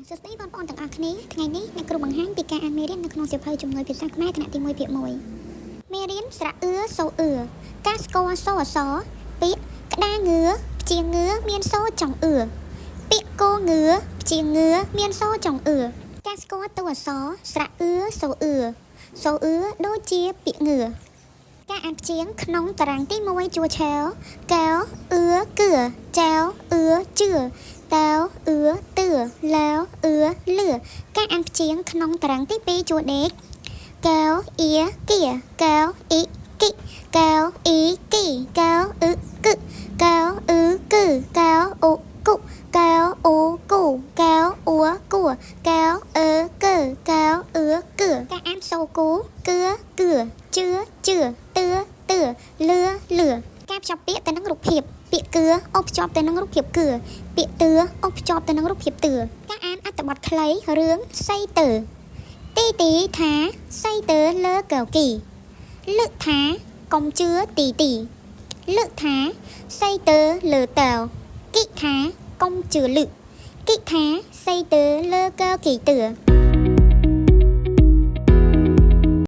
សួស្តីបងប្អូនទាំងអស់គ្នាថ្ងៃនេះអ្នកគ្រូបង្ហាញពីការអានមេរៀននៅក្នុងសៀវភៅជំនួយភាសាខ្មែរថ្នាក់ទី1ភាគ1មេរៀនស្រៈអឿសូអឿការស្គាល់សូអក្សរពាក្យក្តាងឿព្យាងឿមានសូចុងអឿពាក្យកងឿព្យាងឿមានសូចុងអឿការស្គាល់តួអក្សរស្រៈអឿសូអឿសូអឿដូចជាពាក្យងឿការអានព្យាង្គក្នុងតារាងទី1ជួរឆែវកែវអឿគឿចែវអឿជឿតែវអឿទឿឡាវអឿលឿការអានព្យាង្គក្នុងតារាងទី2ជួរដេកកែវអៀគៀកែវអ៊ីគីកែវអ៊ីគីកែវអ៊ឹគឹកែវអ៊ឺគឺកែវអ៊ុគុកែវអ៊ូគូកែវអ៊ូគួកែវអឺកើកែវអឺគឺការអានសូគូគឿគឿជឿជឿទឿទឿលឿលឿការភ្ជាប់ពាក្យទៅនឹងរូបភាពពាក្យគឿអូសភ្ជាប់ទៅនឹងរូបភាពគឿពាក្យទឿអូសភ្ជាប់ទៅនឹងរូបភាពទឿការអានអត្ថបទខ្លីរឿងសីទើទីទីថាសីទើលើកៅគីលឹកថាកុំជឿទីទីលឹកថាសីទើលើតៅគិថាកុំជឿលឹកគិថាសីទើលើកៅគីទឿ